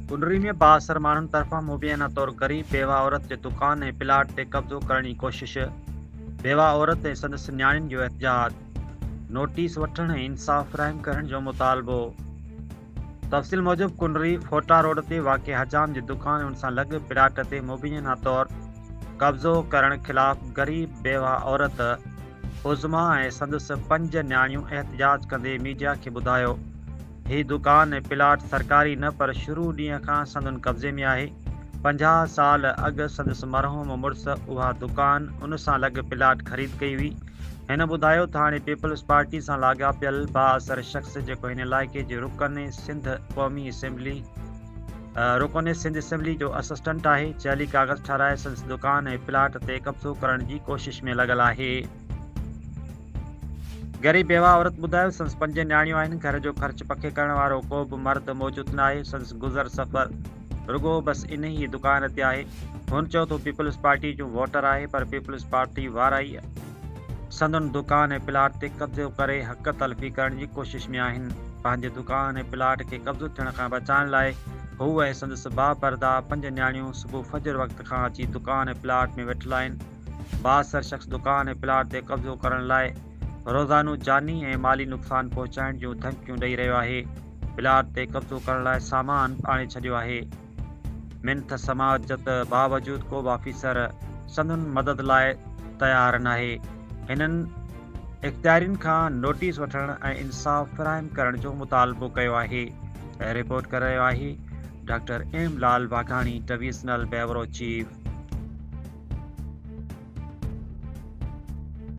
ڪنري ۾ بااثر ماڻهن طرفان مبينا طور غريب بيواهه عورت جي دڪان ۽ پلاٽ تي قبضو ڪرڻ جي ڪوشش، بيواهه عورت ۽ سندس نياڻين جو احتجاج، نوٽيس وٺڻ ۽ انصاف فراهم ڪرڻ جو مطالبو. تفصيل موجب ڪنري ڦوٽا روڊ تي واقع حجام جي دڪان ۽ ان سان لڳ پلاٽ تي مبينا طور قبضو ڪرڻ خلاف غريب بيواهه عورت عظميٰ ۽ سندس پنج نياڻيون احتجاج ڪندي ميڊيا کي ٻڌايو هي دڪان ۽ پلاٽ سرڪاري نه پر شروع ڏينهن کان سندن قبضي ۾ آهي. 50 سال اڳ سندس مرحوم مڙس اها دڪان ان سان لڳ پلاٽ خريد ڪئي هئي. هن ٻڌايو ته هاڻي پيپلز پارٽي سان لاڳاپيل بااثر شخص جيڪو هن علائقي جي رڪن سنڌ قومي اسيمبلي رڪن سنڌ اسيمبلي جو اسسٽنٽ آهي جعلي ڪاغذ ٺهرائي سندس دڪان ۽ پلاٽ تي قبضو ڪرڻ جي ڪوشش ۾ لڳل آهي. غريب بيواهه عورت ٻڌايو سندس پنج نياڻيون آهن، گهر جو خرچ پکي ڪرڻ وارو ڪو به مرد موجود ناهي، سندس گذر سفر رڳو بس انهي ئي دڪان تي آهي. هن چيو ته هو پيپلز پارٽي جون ووٽر آهي پر پيپلز پارٽي وارا ئي سندن دڪان ۽ پلاٽ تي قبضو ڪري حق تلفي ڪرڻ جي ڪوشش ۾ آهن. پنهنجي دڪان ۽ پلاٽ کي قبضو ٿيڻ کان بچائڻ لاء هو ۽ سندس باپرده پنج نياڻيون صبح فجر وقت کان اچي دڪان ۽ پلاٽ ۾ ويٺل آهن. بااثر شخص دڪان ۽ پلاٽ تي قبضو ڪرڻ لاء روزانو جاني ۽ مالي نقصان پهچائڻ جون ڌمڪيون ڏئي رهيو آهي، پلاٽ تي قبضو ڪرڻ لاء سامان آڻي ڇڏيو آهي، منٿ سماجت باوجود ڪو به آفيسر سندن مدد لاء تيار ناهي، هنن اختيارين کان نوٽيس وٺڻ ۽ انصاف فراهم ڪرڻ جو مطالبو ڪيو آهي، رپورٽ ڪري رهيو آهي doctor M Lal Waghani divisional bureau chief.